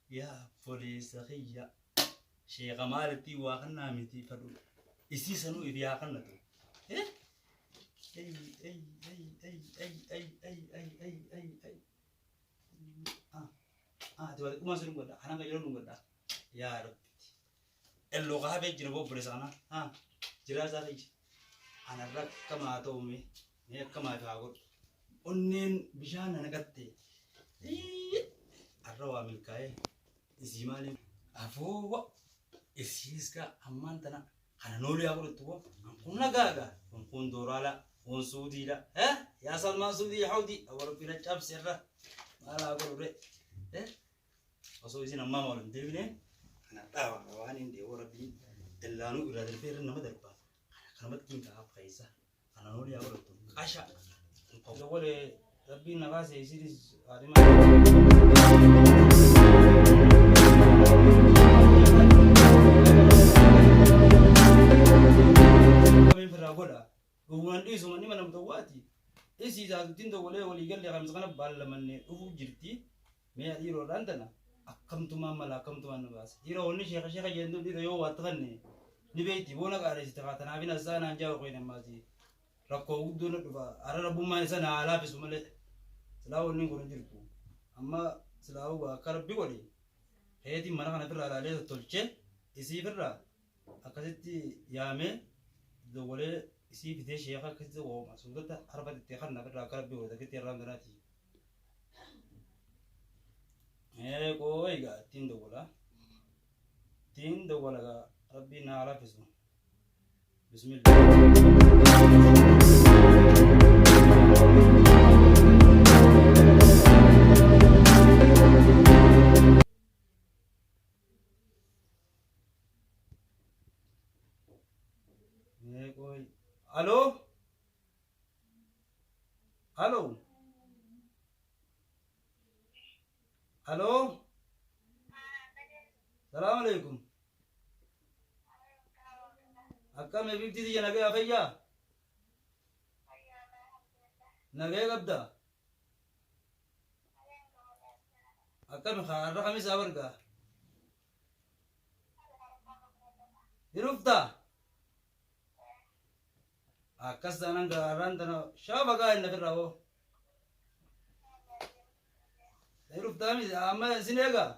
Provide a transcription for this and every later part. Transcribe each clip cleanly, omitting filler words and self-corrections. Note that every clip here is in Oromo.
Yaa obboleessa kiyya sheekha maalitti waa kannaa miti fadhu isii sanuu ifi haa kannatu. Eh? Ey ey ey ey ey ey ey ey ey ey ey. Ah ah ati waa xiqqummaa si dhungadha kanan qajeeloo dhungadha. Yaa rabbi. Elloo ka hafee jira obboleessa kana. Ah jiraa isaa kiyya. Anarra akkamaa ta'u mee mee akkamaa ifi haa godhu. Onneen bishaan na naqatte. Arra waa milkaa'ee isii maaliif afoowa isiis gaa ammaan tana kana noolii haa godhattu boo kun nagaa gaa kun kun dooraala kun suudiidha eh yaa salmaan suudii yaa hawdii awwa rabbi na cabse irra maal haa godhu re eh osoo isin ammaa maal hin deebine kana dhaaba waan hin deewu rabbiin dallaanuu irraa darbee irra nama darba kana kanumatti hin kaa'aaf keessa Kana noolii haa godhattu. Qasha. Dawwale rabbiin na baase isinis haadhima. Kamiin firraa godha. Dhugumaan dhiisu manni mana mutawwaati. Isii taatuttiin dawwalee walii galle kamisa kana baallamanne dhufuu jirti. Mee dhiiroodhaan tana akkamtumaan mala akkamtumaan nu baasa. Dhiiroo wanni sheeka sheeka jedhan dhiiroo yoo waa tafanne ni beekti boona qaareessite kaa tanaafin assaa naan jaa qoyin ammaati. Rakkoo guddoo na dhufa ara rabbummaan isa na haa laafisu malee. Silaa wanni kun hin jirtu. Amma silaa huba akka rabbi godhe keetiin mana kana firraa laalee tottolchee isii firraa akkasitti yaamee dawwalee isii fidee sheeka akkasitti wooma suutata harfa itti kanna firraa akka rabbi godhe takkitti irraan tanaati. Ee qooyi gaa ittiin dawwala. Ittiin dawwala gaa rabbiin na haa laffisu. Bismillah. Ee qooyi. Aloo? Aloo? Aloo? Salaam alaikum. Akkam bifti tiyya nagaya fayyaa? Nagaya qabda? Akkami har'a kamisaa bargaa? Ni dhuftaa? Akkas taanaan gaarraan tana shaafa gaa inni ofirraa hoo. Ni dhuftaa miti amma isin eegaa.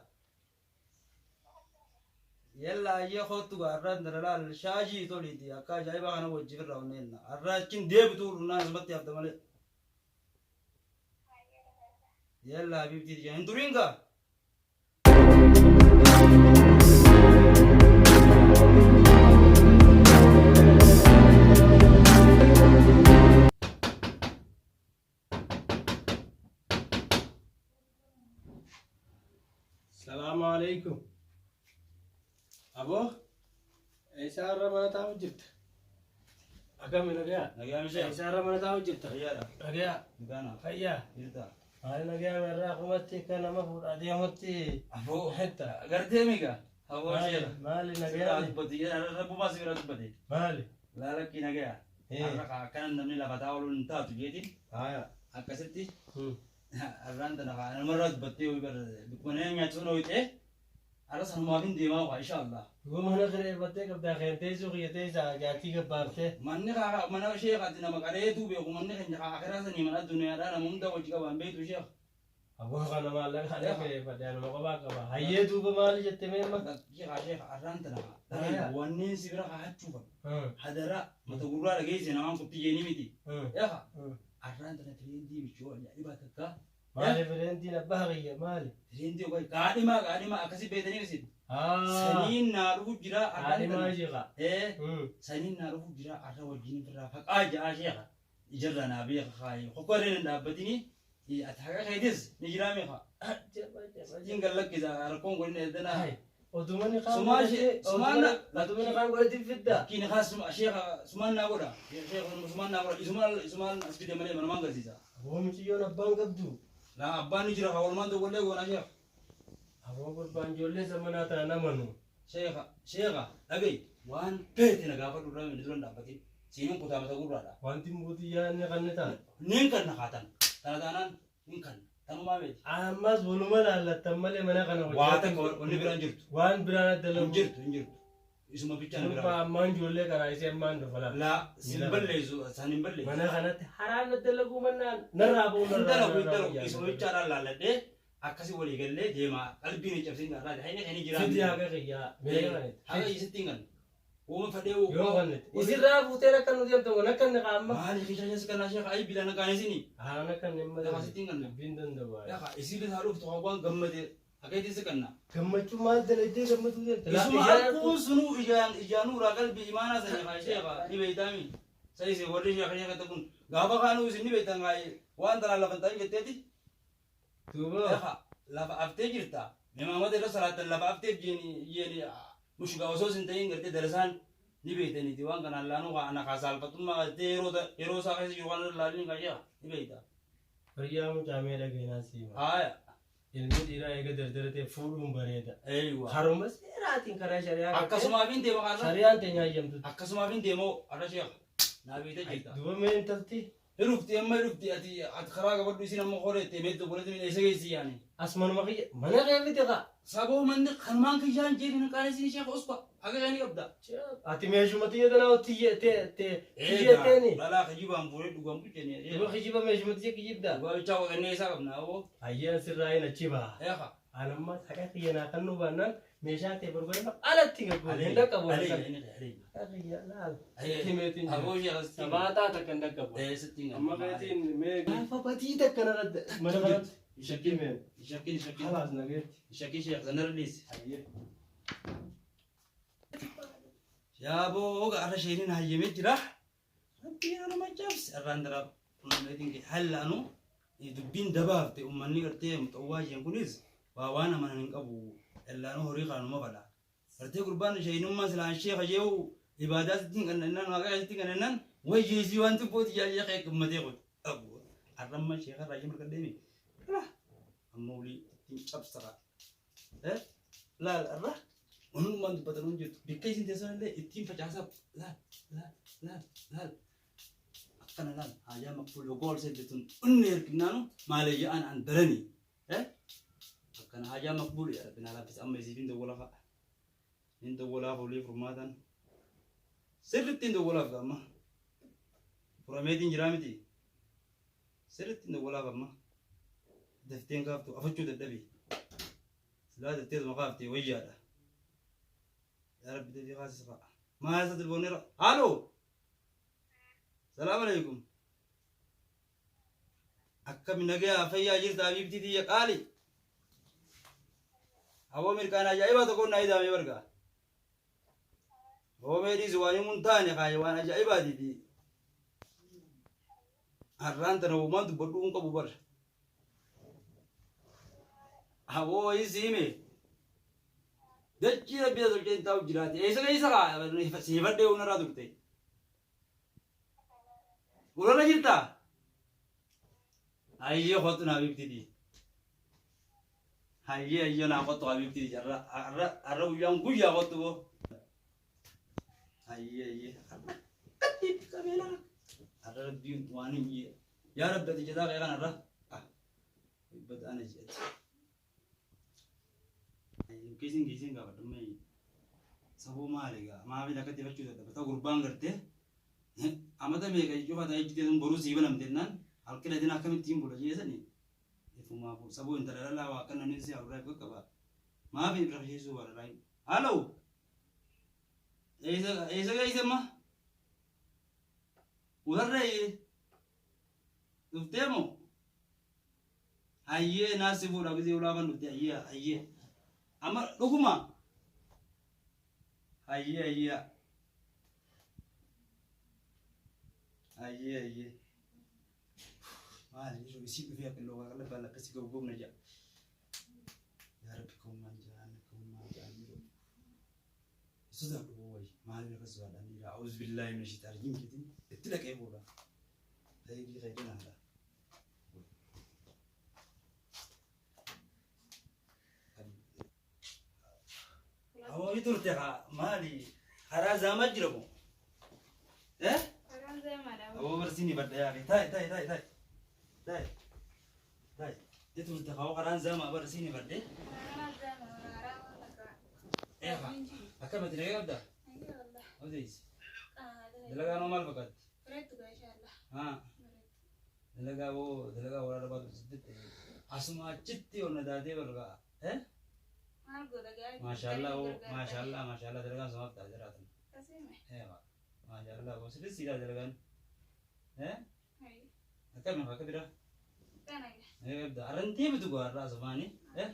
Yalla ayyee koottu gaarraan tana laal shaashii toliiti akka ajaa'ibaa kana wajji ofirraa onneenna. Har'a achiin deebituu dhufnaan asumatti hafta malee. Yalla habiibtii hin turiin gaa. Salaamu alaikum. Aboo, eessaa irra mana taa'u jirta? Akkami nagayaa? Nagaa mishee. Eessaa irra mana taa'u jirta? Fayyaadha. Nagayaa? Nagaana. Fayyaa? Jirta. Maali nagayaa irraa kumatti akka nama fuudhaa deemutti Aboo. hetta. Gartee miga. Aboo Maali sheera. maali Sibira nagayaa? dubbate. Rabbumaa sibira dubbate. Maali? Laalakkii nagaya. Har'a kaa akkana namni lafa taa'u hin taatu jeeti. Haaya. Akkasitti har'aan tana kaa namarraa dubbattee ho'i bar bikkuma nama nyaachisuu na ho'itee har'a sanumaaf hin deemaa waa insha Allah. Yoo mana kireeffattee qabdaa keen teessoo kiyya teessaa jaartii gabbaaftee. Manni kaa mana sheekhaati nama qareetuu beeku manni keenya kaa akiraa sanii mana addunyaadhaa nama hunda wajji qabaan beektu sheekh. Aboo kana maallaqa kana kireeffadhe anuma kophaa qaba. Hayyee duuba maali jette mee amma? Lakkii kaa sheekha har'aan tana kaa wanneen si bira kaa'achuu qabu. Hadaraa mata gurraa dhageesse namaan kutti jeenii miti. Eeha har'aan tana tireendii bichuu ajaa'ibaa takka. Maali fireentiin abbaa kiyya maali? Tireendii yookaan gaadhimaa gaadhimaa akkasii beetanii isin. Saniin naa dhufu jira har'aan Haadhimaa tana. jeqa. Ee saniin naa dhufu jira har'a wajjin firraa faqaa ja'a sheekha. Ijarraa naa beeka kaayi. Kokkorreen hin dhaabbatini. Ati haqa keetis ni jiraa meeqa. Ittiin gad lakkisa rakkoon godina edana. Odumani kaan Sumaan godhatee sumaan odumani kaan godhatee fidda. Lakkiin kaa sheekha sumaan naa godha. Sheekha sumaan naa godha. Isumaan isumaan as fide malee manumaan garsiisa. Aboo mucayyoon abbaan qabdu. Laa abbaan ni jira kaa walumaan tokkollee goona sheekha. Aboo gurbaan ijoollee zamanaa tana namanu. Sheekha sheekha dhaga'i waan feete na gaafadhu irraa inni dura hin dhaabbatin. Siinin kutaa mata gurraadha. Wanti mootii yaadne kan ni ta'a. Nin kanna kaatan. Tana taanaan nin kanna. Tanumaa miti. Ammas waluma laallattan malee mana kana Waa takka wanni biraan jirtu. Waan biraan adda Hin lagu. jirtu hin jirtu. Isuma bichaan Gurbaa biraa. ammaan ijoollee karaa isee ammaan dhufa laala. Laa sin balleessu san hin balleessu. Mana kanatti haraan adda laguu mannaan narraa ba'uu Hin narraa dalagu hin dalagu isuma bichaadhaan laalladhee akkasii walii gallee deema qalbiin hin cabsin irraa hayni kan jiraa. Fidi haqa kiyyaa meeqa kanatti. Haqa isitti hin gannu. Uuma fadhee Yoo kanatti. Isirraa fuuteen akka nuti deemtu kun akka inni qaama. Maali kisha keessa kanaa sheekha ayi bilaan qaanesini. Haraan akka inni hin Lafa sitti hin gannu. Dubbiin danda'u. Yaqa isii bitaa dhuftu waan gammadee akka itti si kanna. Gammachuu maal dalagdee gammachuu deemte? Isuma arguun sunuu ijaan ijaanuuraa qalbii imaanaa sanii kaa sheekha ni beeytaami. Sa isin warri sheekha sheekha kun gaafa kaanuu isin ni beeytan kaa waan tanaan lafa hin ta'in jetteeti. Duuba. Yaqa lafa aftee jirta. Imaamata irra salaattan lafa afteef jeeni jeeni mushgaa osoo isin ta'in gartee darasaan ni beeytaniiti waan kanaan laanuu kaa ana kaa saalfattummaa gartee yeroo yeroo isaa keessa jiru waan irra laalin kaa sheekha ni beeyta. Fayyaa mucaa mee dhageenaa siima. Haaya. Ilmi dhiiraa eega dardaratee fuudhuun bareeda. Eeywa. Haruma seeraatiin karaa shari'aa. Akkasumaaf hin deema kaarra. Shari'aan teenya hayyamtutti. Akkasumaaf hin deemoo arra sheekha. Naa beeyta jirta. Duuba mee intalti Hirufti amma hirufti ati ati karaa qabadhu isin amma qoreette mee obboleetti mee eessa geessi yaani. As manuma kiyya mana kee fide kaa. Saboo manni kanumaan kiyyaan jeeni hin qaanessin sheekha usba haqa keeni qabda. Ati meeshuma tiyya tanaa tiyyeteeni. Lalaa kijibaan fuudhee dhugaan bulcheni. Duuba kijiba meeshuma tiyya kijibdaa. Dhugaa bichaa qoqannee isaa qabna aboo. Hayyaan sirraa hin achi baha. Eeqa. An amma haqa kiyya naa kan nu baannaan meeshaa ta'e barbaadama alatti gaggoon hin dhaqqabu. Haqa kiyya laal. Sitti meetiin jira. Aboo sheekha sitti. Sabaataa takka hin dhaqqabu. Sitti. Amma keetiin mee gaafa badii takka narra mana kanatti. Shakkin Meen. shakkin shakkin Halaas nageetti. shakkin sheekha sanarra dhiisi. Hayyee. Yaaboo arra sheeniin hayyamee jira. Rabbiin anuma cabse arraan dara hallaanu dubbiin dabaafte uummanni gartee muxawwaa jeen kunis waa waan amanan hin qabu ellaanuu horii kanuma fadha. Gartee gurbaan sheenummaa silaan sheekha jeewu ibaadaa sitti hin qannannaan waaqa sitti hin qannannaan way jeesii waan xiqqooti jaajee qe'ee gammatee qote. Arramma sheekha irraa jee marqaddeemi. Amma olii ittiin cabsara. Laal arra wanummaan dubbatan hin jirtu. Bikka isin teessan illee ittiin facaasaa laal laal laal laal. Akkana laal haajaa maqfuul yoggoo ol seente tun inni hirkinaanu maaleeyya'aan an darani. Akkana haajaa maqbuul yaa rabbi naa laaffis amma isiif hin dawwala fa'a. Hin dawwalaaf olii furmaatan. Sirriitti hin dawwalaaf amma. Furameetiin jiraa miti. Sirriitti hin dawwalaaf amma. Dafteen kaaftu afachuu dadhabe. Silaa dafteetuma kaaftee wayyaadha. Yaa Rabbi dafii kaasis fa'a. Maal isa tilboonera? Haaloo! Salaam alaikum. Akkami nagayaa fayyaa jirta habiibtii tiyya qaali. Aboo mirkaan ajaa'ibaa tokkoon naa idaamee barga. Hoomee dhiisu waan himuun taane kaaye waan ajaa'ibaatiiti. Har'aan tana uumaan dubbadhuu hin qabu bara. Aboo wayii si hime. Dachii rabbi tolchee hin taa'u jiraate. Eessa keessa kaa siifadhee humnarraa turte. Ulala jirtaa? Hayyee kottu naa habiibtiiti. Hayyee hayyee naa kottu habiibtiiti. Har'a har'a har'a guyyaan guyyaa kottu boo. Hayyee hayyee. Har'a qabeelaa. Har'a rabbiin waan hin jee. Yaa rabbi ati jazaa kee kanarra. Ah. Bada ana jeeti. Kiisiin kiisiin gaafadhu mee. Saboo maali gaa maafii akkatti ifachuu dadhaba. Ta'u gurbaan gartee amata meeqa cufa ta'ee jitee sun boruu sii banamte jennaan halkan adina akkamittiin bula jeesani. Ifumaafuu saboo intala dhalaa waa akka namni si hafuuraa if qaqqaba. Maafi bira keessa bara raayi. Halo. Eessa eessa geesse amma? Warra dhuftee moo? Hayyee naas si fuudha gisee ulaafan dhuftee hayyee hayyee. Amma dhuguma. Hayyee hayyee. Hayyee hayyee. Maali yeroo isii dhufee akka loogaa qalabaa lakkasii gowwoomna jedha. Yaa Rabbi ka'ummaan jaan ka'ummaan jaan yeroo. Sodaadhu wayi maaliif akkas sodaadhaan dhiira a'uuz billaahi mina shaytaan rajiim jedhin itti dhaqee booda. Khayrii khayrii naadha. Hawaayi turte haa maali karaa zaamaa jira moo? Eh? Karaan zeemaadha. Aboo barsiin badda yaaqe. Taa'e taa'e taa'e taa'e. Taa'e. Taa'e. Turte haa karaan zaamaa bara siin ifadhe. Eefa akkamatti nagaa qabdaa? Odeessi. Dalagaa noo maal fakkaatti? Haa. Dalagaa boo dalagaa waraana baatu sitti asuma achitti onna taatee bargaa. Eh? Maashaallah boo maashaallah maashaallah dalagaan sumaaf ta'a jiraatan. Eefa maashaallah boo sirrii siidaa dalagaan. Eh? Akkami akka biraa? Nagaa qabdaa? Arrantii bitu gaarraa asumaani. Eh?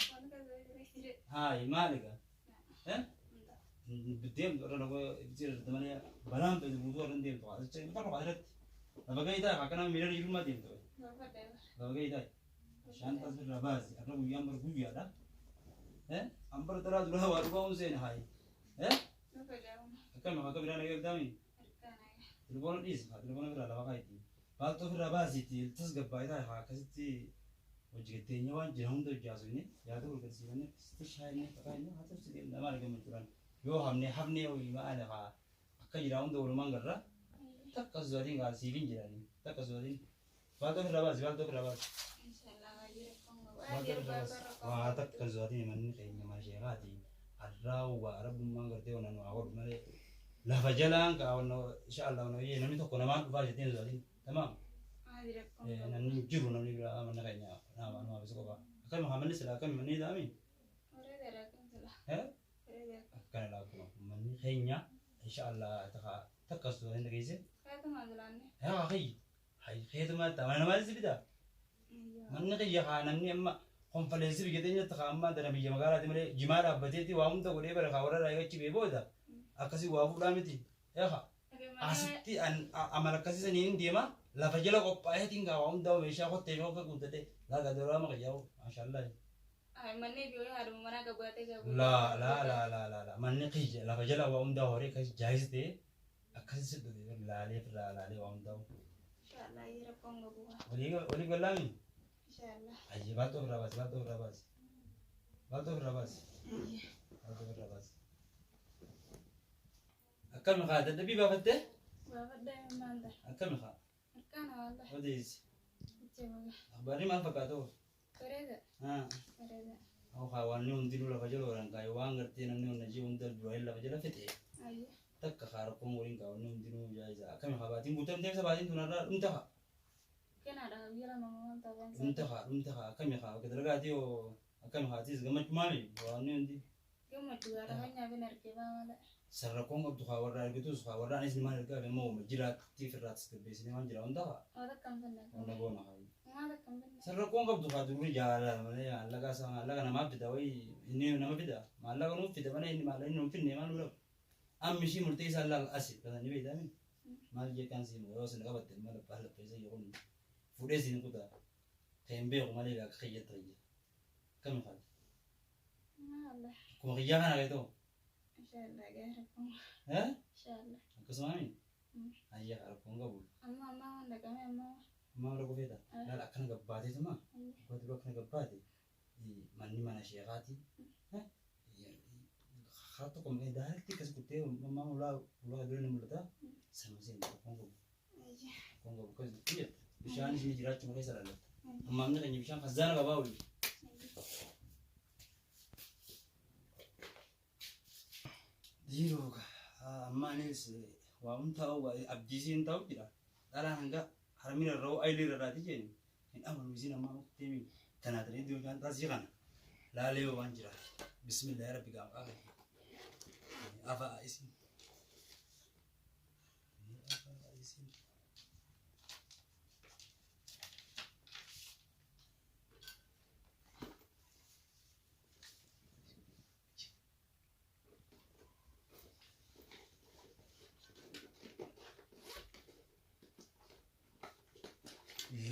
Haayi maali gaa? Eh? Deemtu irra lafa ibsi malee balaan feetu guutuu irra deemtu. Asicha tokko asirratti. Lafa gahii taa'e akkana miidhagina jirummaa deemtu. Lafa gahii taa'e. Shaantaas irraa baasi. Arra guyyaan bar guyyaadha. Eh? Ambara taraa duraa waa dhugaa unseen haayi. Eh? Akkami akka biraa nagaa qabdaami? Telefoona dhiisi. Telefoona biraa lafa kaayitii. Baaltoo ofirraa baasiiti. Tasgabbaa'ee taa'e akkasitti hojii gatteenya waan jira hunda hojjaasofne yaada wal garsiifannee akkasitti shaayinee faqaayinee haa ta'u deemna maal gammachuudhaan yoo hafne hafnee hoyi maal haa akka jira hunda walumaan garra takka sodaatiin gaa siif hin jirani takka sodaatiin baaltoo ofirraa baasi baaltoo ofirraa baasi baaltoo ofirraa baasi waa takka sodaatiin manni keenya mana sheekaati arraa waa rabbummaan gartee waan nu haa godhu malee lafa jalaan kaa waan insha Allah waan namni tokko namaan dhufaa jetteen sodaatiin tamaam. Namni hin jiru namni biraa mana keenya nama nama bisa qofa. Akkami haa manni sila akkami manni taa'ami? Akkana laakuma manni keenya insha Allah taka takka sodaatiin dhageesse. Haa hayyi hayyi keetumaa ta'a mana namaatti si fidaa? Manni kiyya haa namni amma konfaleessi biyya teenyatti haa amma dana biyya magaalaati malee jimaa dhaabbateeti waa hunda godhee bara kaa warra raayyaa achi bee booda akkasii waa fuudhaa miti. Eeha asitti amala akkasii saniin hin deema lafa jala qophaa'eetiin gaa waa hundaa meeshaa kottee fi akka guuttatee laaga dooraama kiyyaa'u maashaallah. Laa laa laa laa laa laa manni kiyya lafa jala waa hundaa horii akkas jaayis ta'e akkasii si dhufe laalee firraa laalee waa hundaa. Walii gallaami? Ayyee baaltoo ofirraa baasi baaltoo ofirraa baasi. Baaltoo ofirraa baasi. Baaltoo ofirraa baasi. Akkami haa dadhabbii baafattee? Akkami haa? Odeessi. Akhbaarri maal fakkaata hoo? Haa. Hoo haa waan hundinuu lafa jala oran kaa waan gartee namni hunda jee hunda duraa lafa jala fixe. Takka haa rakkoon waliin kaa wanni hundinuu jaayisa. Akkami haa baatiin guutamtee ibsa baatiin tun irraa dhumta haa. Dhumta haa dhumta haa akkami haa bakka dalagaatii hoo akkami haa atiis gammachumaami waan hundi. Sarrakkoon qabdu haa warra argitus haa warra anis maal ergaa fi immoo jiraatti firraa tasgabbeessinee waan jira hunda haa. Wanna goona haa. Sarrakkoon qabdu haa durri jaalala malee maallaqa isaa maallaqa namaaf fida wayi inni nama fida maallaqa nuuf fida malee inni maallaqa inni nuuf finne maal nu dhabu. Ammi ishii murtee isaa laal asi kana ni beektaa mi maal jeeqaan siin yoo sin qabatte maal abbaa lapheessa jedhuun fuudhee siin kutaa kan hin beeku malee akka kiyyatti kiyya. Akkami haa? Akkuma kiyyaa kana kee ta'u. Eh? Akkasuma mi? Ayya rakkoon qabu. Amma rakkoo feeta. Laal akkana gabbaateetuma. Abbaa dura akkana gabbaate. Manni mana sheekaati. Karaa tokko daaretti akkas kuttee mammaa ulaa ulaa dura ni mul'ata. Sanuma seen rakkoon qabu. Rakkoon qabu akkas jetta. Bishaanis ni jiraachuma keessa lallatta. Ammaamni keenya bishaan khazaana qabaa wayii. Dhiiroo amma anis waa hundaa'u abdii siin ta'u jira. Dhalaan hanga harmina irra ayilii irra raati jeeni. Hin amanu isiin ammaa mukteemi. Tanaa ta'ee iddoo isaan taasii kana. Laalee waan jira. Bismillah rabbi gaafa qaama. Afa isin. Afa isin.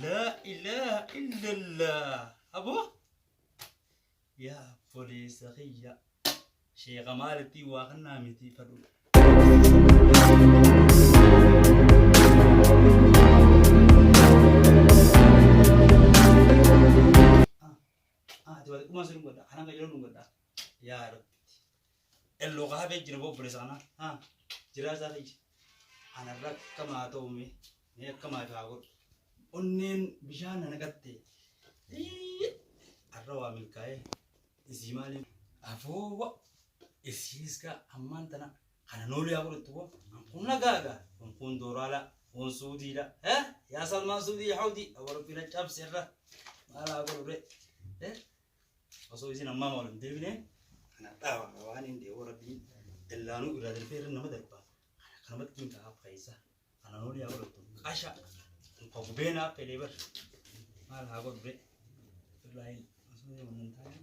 لا إله إلا الله أبو يا بوليس أخي شيخ مالتي واخنا متي فدو يا رب اللغة بيجري بو بوليس أنا ها جرا ساري أنا ركما تومي mee akkama haa godhu. Onneen bishaan na naqatte. Arra waa milkaa'ee isii maaliif afuuwa isiis gaa ammaan tana kana noolu yaa godhattu woo kun nagaagaa kun dooraala kun suudiidha yaa Salmaan suudii hawdii awwa rabbiin cabse irra maal haa godhu re osoo isin ammaa maal hin deebine kana dhaaba waan hin deewu rabbiin dallaanuu irraa darbee irra nama darba kana kanamatti hin kaa'aaf keessa kana noolu yaa godhattu qasha kun ka gubeenaa fedhee bar maal haa godhu re irraa hin osoo hin taane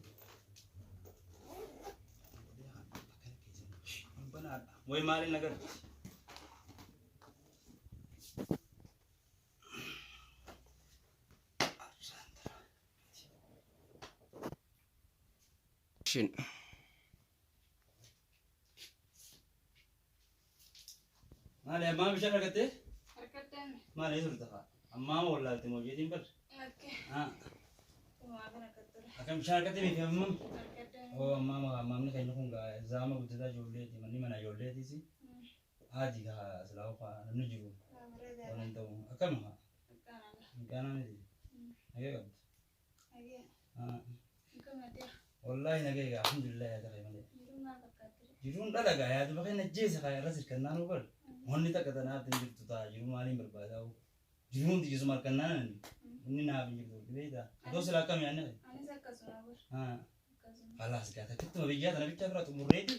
way maaliin agarti? Action. Maali ammaa bishaan argattee? Harkatteen. Maali turte haa? Ammaa wallaalte moo jeetiin bar? Lakkee. Haa. Uumaa kana akka ture. Akkam bishaan argattee miti ammaa? Harkatteen. Oo ammaa ammaamni keenya kun gaa zaama guddataa ijoolleeti manni mana ijoolleetiis. Haati gaa silaa ufaa namni jiru. Bareedaadha. Waan hin ta'u. Akkam haa? Akkaanadha. Hinqaanaa miti. Nagee qabdi. Nagee. Haa. Akkam Wallaahi nagee gaa alhamdulillah yaa ta'e malee. Jiruun maal fakkaatti? Jiruun dhalagaa yaa duba keenya jeessa kaa irra sirkannaan bar. Wanni takka tanaaf hin jirtu ta'a jiru maaliin barbaadaa jiruun tiyyisuma harkannaan inni naaf hin jirtu beektaa. Otoo silaa akkam yaadne. Anis akkasuma bar. Haa. Akkasuma. Khalaas gaa takkittuma biyyaa tana bichaa bira xumurreeti.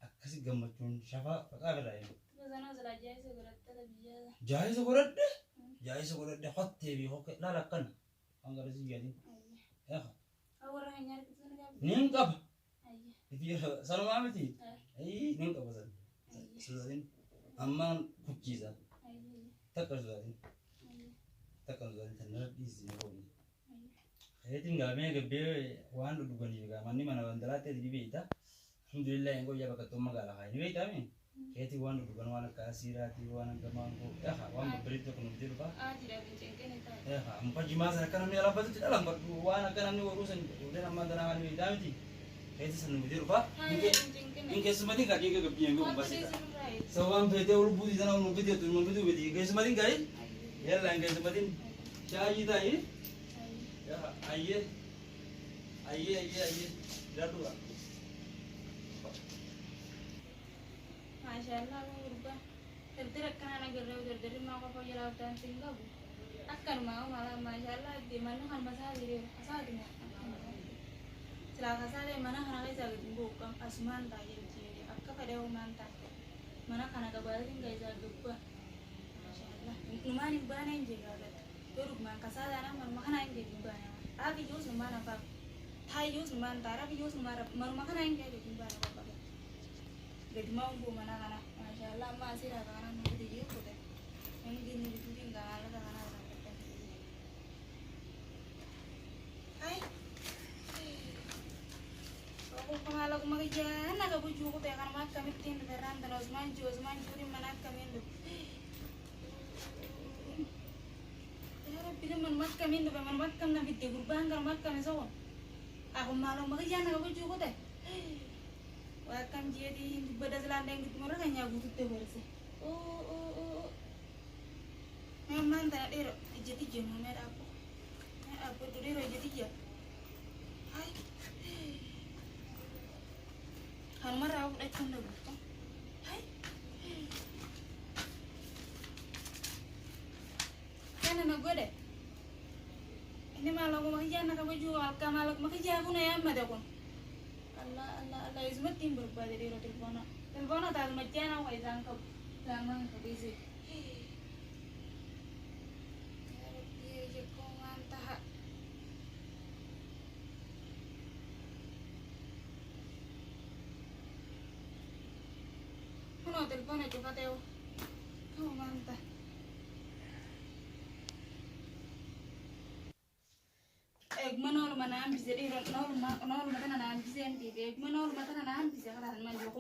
Akkasi gammachuun shafaa faqaa biraa eenyu. Bosonaa silaa jaayisa godhattee biyyaa. Jaayisa godhadhe. Jaayisa godhadhe hottee fi hokke laala akkana. Waan garasii yaadin. Ayya. Warra keenya argitu ni qabdi. Nin qaba. Ayya. Sanumaa miti. Nin qaba san. Sodaatin. Ammaan kuchiisa. Ayya. Takka sodaatin. Ayya. Takka sodaatin tan irra dhiisi ni qoonni. Ayya. Keetiin gaamee gabbee waan dhuganiif gaa manni mana bandaraatti ni beekta. Alhamdulillah hin guyyaa bakka tokko magaalaa haa ni beektaa mi? Keetiin waan dhugan waan akka asiiraatii waan akka maangoo waan babbareedu tokko nuti dhufa. Jira fincinqini ta'a. Muka jimaa sana akka namni alaabatutti dhalan godhu waan akka namni waruu san ijoolleen ammaa tanaa waan beektaa miti. Keetii sana nuti dhufa. Jira fincinqini. Hin keessumatiin kaa keeka gabbii hin Wanti basita. isin irraa Sababaan feetee ol buutii sana ol biteetu nu bituu biti. Keessumatiin kaayi? Yalla hin keessumatiin. Shaayii taayi. Ayyee. Ayyee ayyee ayyee. Jiraadhu gaa. Maashaallah kun gurbaa. Dardara akkanaan agarree dardarri maa qofa jalaa utaan siin qabu. Akkanuma mala maashaallah itti manni kan masaa jireera. Asaatuma silaa kasaalee mana kana keessaa gadi hin bu'u asumaan ta'a jechuudha. Akka fedhe homaan ta'a. Mana kana gabaatiin keessaa gubbaa. Maashaallah. Numaan hin baane hin jedhu agatti. Yoo dhugumaan kasaalaan manuma kana hin jedhu hin baane. Raafi iyyuu numaan afaa. Taayyuus numaan ta'a. Raafi iyyuu numaan manuma kana hin jedhu hin baane qofa. Gadi maa hubu mana kana. Maashaallah amma asirraa kana nu bite jiru kute. Inni inni bituutiin gaala kana irraa Hai. Maala kuma kiyyaa naga bujuu kute kanuma akkamittiin dhufe irraan tana Osmaan jiru Osmaan jiruutiin mana akkamiin dhufe. Yaa Rabbi manuma akkamiin dhufe manuma akkam na fidde gurbaan kanuma akkami soqon. Akkuma maaluma kiyyaa naga bujuu kute. Waa akkam ji'eetii dubbada silaan deengituma irra keenyaa guututti barse. Ammaan tana dheera ija tijja mee dhaabbo. Mee dhaabbadhu dheera ija tijja. Hai. Kanumarraa fudhachuun dhabu. Hai. Kana na godhe. Inni maalaquma kiyyaa na kabajuu halka maalaquma kiyyaa kun yaammate kun. Allah Allah Allah isumatti hin barbaade dhiiroo telefoona. Telefoona taatu majjaana waa isaan qabu. Laamaan qabu isi. Yaa Rabbi jekkoo waan taha. Kunoo telefoona cufatee hoo. Waan taha. Eeguma nooluma na hambise dhiiroo nooluma nooluma tana na hambisee miti eeguma nooluma tana na hambise kalaas ma jiru